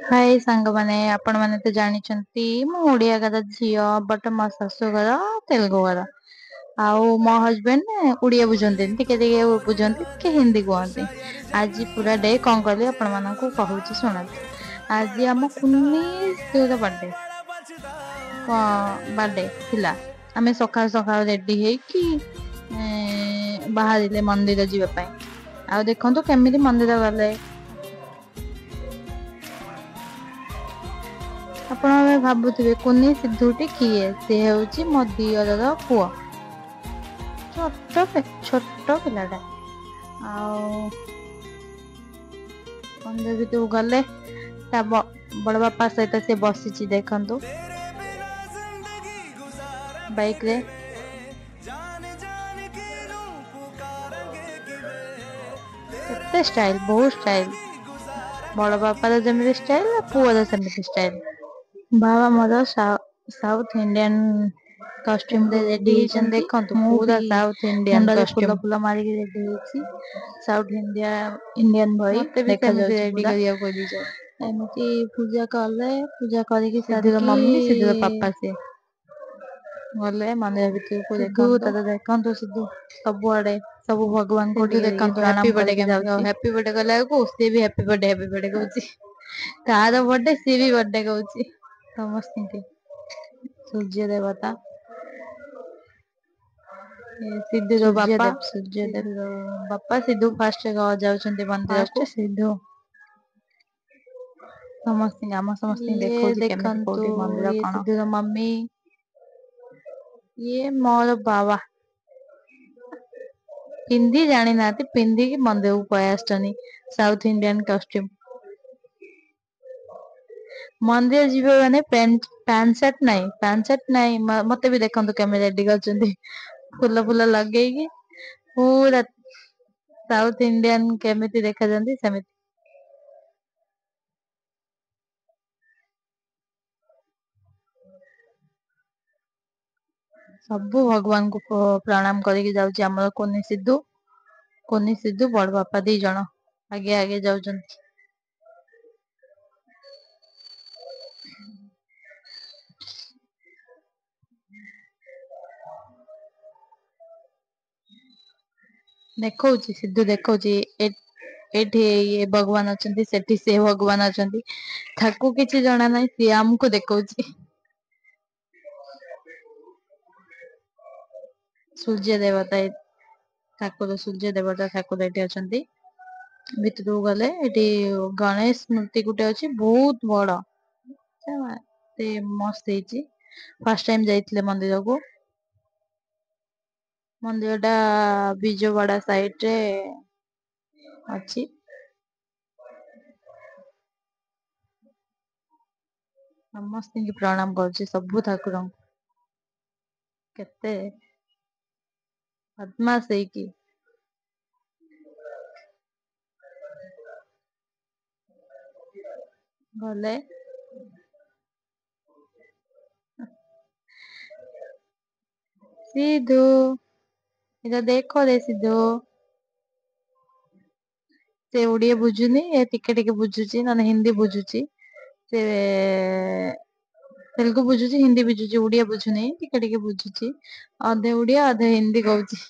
ହାଏ ସାଙ୍ଗମାନେ, ଆପଣମାନେ ତ ଜାଣିଛନ୍ତି ମୁଁ ଓଡ଼ିଆ ଘର ଝିଅ, ବଟ୍ ମୋ ଶାଶୁଘର ତେଲୁଗୁ ଘର। ଆଉ ମୋ ହଜବେଣ୍ଡ ଓଡ଼ିଆ ବୁଝନ୍ତିନି, ଟିକେ ଟିକେ ବୁଝନ୍ତି, ଟିକେ ହିନ୍ଦୀ କୁହନ୍ତି। ଆଜି ପୁରା ଡେ କଣ କଲି ଆପଣମାନଙ୍କୁ କହୁଛି, ଶୁଣନ୍ତୁ। ଆଜି ଆମ କୁନି ଝିଅର ବାର୍ଥଡେ ଥିଲା। ଆମେ ସକାଳୁ ସକାଳୁ ରେଡି ହେଇକି ବାହାରିଲେ ମନ୍ଦିର ଯିବା ପାଇଁ। ଆଉ ଦେଖନ୍ତୁ କେମିତି ମନ୍ଦିର ଗଲେ। ଆପଣ ଭାବୁଥିବେ କୁନି ସିଧୁଟି କିଏ? ସେ ହେଉଛି ମୋ ଦିଅରର ପୁଅ, ଛୋଟ ଛୋଟ ପିଲାଟା। ଆଉ ମନ୍ଦିର ଭିତରକୁ ଗଲେ, ତା ବଡ ବାପା ସହିତ ସେ ବସିଛି ଦେଖନ୍ତୁ ବାଇକରେ। କେତେ ଷ୍ଟାଇଲ, ବହୁତ ଷ୍ଟାଇଲ। ବଡ ବାପାର ଯେମିତି ଷ୍ଟାଇଲ, ପୁଅର ସେମିତି ଷ୍ଟାଇଲ। ବାବା ମୋର ସାଉଥ ଇଣ୍ଡିଆନ କଷ୍ଟ୍ୟୁମରେ ରେଡି ହେଇଛନ୍ତି ଦେଖନ୍ତୁ, ପୁରା ସାଉଥ ଇଣ୍ଡିଆନ ମୁଣ୍ଡରେ କଷ୍ଟ୍ୟୁମ। ଫୁଲ ଫୁଲ ମାରିକି ରେଡି ହେଇଛି, ସାଉଥ ଇଣ୍ଡିଆନ ଭଳି ମତେ ବି ସେମିତି ଦେଖାଯାଉଛି ରେଡି ପୁରା। କରିବାକୁ କହିଦେଇଛନ୍ତି। ଏମିତି ପୂଜା କଲେ, ପୂଜା କରିକି ସିଧୁର ସାରିକି ମମି, ସିଧୁର ପାପା, ସିଏ ଗଲେ ମନ୍ଦିର ଭିତରକୁ। ସିଧୁ ଦେଖନ୍ତୁ ତାର, ଦେଖନ୍ତୁ ସିଧୁ ସବୁଆଡେ ସବୁ ଭଗବାନଙ୍କୁ ସିଧୁ ଟିକେ ଟିକେ ଦେଖନ୍ତୁ ପ୍ରଣାମ ହ୍ୟାପି ବର୍ଥଡେ କରିକି କେମିତି ଯାଉଛି। ହ୍ୟାପି ବର୍ଥଡେ କଲା ବେଳକୁ ସିଏ ବି ହ୍ୟାପି ବର୍ଥଡେ ହ୍ୟାପି ବର୍ଥଡେ କହୁଛି। ତାର ବର୍ଥଡେ, ସିଏ ବି ବର୍ଥଡେ କହୁଛି ସମସ୍ତିଙ୍କି। ସୂର୍ଯ୍ୟ ଦେବତା, ସିଧୁର ବାପା, ସୂର୍ଯ୍ୟଦେବ, ସୂର୍ଯ୍ୟଦେବ। ସିଧୁର ବାପା, ସିଧୁ ଫାଷ୍ଟ ଯାଉଛନ୍ତି ଫାଷ୍ଟ ମନ୍ଦିରକୁ। ସିଧୁ। ସମସ୍ତିଙ୍କି, ଆମ ସମସ୍ତିଙ୍କି ଇଏ ଦେଖଉଛି କେମିତି ଦେଖନ୍ତୁ କୋଉଠି ମନ୍ଦିର ଇଏ କଣ। ସିଧୁର ମମି। ଇଏ ମୋର ବାବା, ପିନ୍ଧି ଜାଣିନାହାନ୍ତି, ପିନ୍ଧିକି ମନ୍ଦିରକୁ ପଳେଇ ଆସିଛନ୍ତି ସାଉଥ ଇଣ୍ଡିଆନ କଷ୍ଟ୍ୟୁମ। ମନ୍ଦିର ଯିବେ ମାନେ ପ୍ୟାଣ୍ଟ ସାର୍ଟ ନାଇଁ, ପ୍ୟାଣ୍ଟ ସାର୍ଟ ନାଇଁ। ମତେ ବି ଦେଖନ୍ତୁ କେମିତି ରେଡି କରିଛନ୍ତି, ଫୁଲ ଫୁଲ ଲଗେଇକି ପୁରା ସାଉଥ ଇଣ୍ଡିଆନ କେମିତି ଦେଖାଯାନ୍ତି ସେମିତି। ସବୁ ଭଗବାନଙ୍କୁ ପ୍ରଣାମ କରିକି ଯାଉଛି ଆମର କୁନି ସିଧୁ। କୁନି ସିଧୁ, ବଡ ବାପା ଦି ଜଣ ଆଗେ ଆଗେ ଯାଉଛନ୍ତି। ଦେଖଉଛି ସିଧୁ, ଦେଖଉଛି ଏଇଠି ଇଏ ଭଗବାନ ଅଛନ୍ତି, ସେଠି ସେ ଭଗବାନ ଅଛନ୍ତି। ତାକୁ କିଛି ଜଣା ନାହିଁ, ସିଏ ଆମକୁ ଦେଖଉଛି। ସୂର୍ଯ୍ୟ ଦେବତା ଠାକୁର, ସୂର୍ଯ୍ୟ ଦେବତା ଠାକୁର ଏଠି ଅଛନ୍ତି। ଭିତରକୁ ଗଲେ ଏଠି ଗଣେଶ ମୂର୍ତ୍ତି ଗୋଟେ ଅଛି, ବହୁତ ବଡ, ଏତେ ମସ୍ତ ହେଇଛି। ଫାର୍ଷ୍ଟ ଟାଇମ ଯାଇଥିଲେ ମନ୍ଦିରକୁ। ମନ୍ଦିର ଟା ବିଜୁବାଡା ସାଇଡ ରେ ଅଛି। ସମସ୍ତିଙ୍କି ପ୍ରଣାମ କରୁଛି, ସବୁ ଠାକୁରଙ୍କୁ। କେତେ ବଦମାସ ହେଇକି ଗଲେ। ସିଧୁ, ଏଇଟା ଦେଖ ରେ ସିଧୁ। ସେ ଓଡିଆ ବୁଝୁନି, ଏ ଟିକେ ଟିକେ ବୁଝୁଛି, ନହେଲେ ହିନ୍ଦୀ ବୁଝୁଛି। ସେ ତେଲୁଗୁ ବୁଝୁଛି, ହିନ୍ଦୀ ବୁଝୁଛି, ଓଡିଆ ବୁଝୁନି, ଟିକେ ଟିକେ ବୁଝୁଛି। ଅଧେ ଓଡିଆ ଅଧେ ହିନ୍ଦୀ କହୁଛି।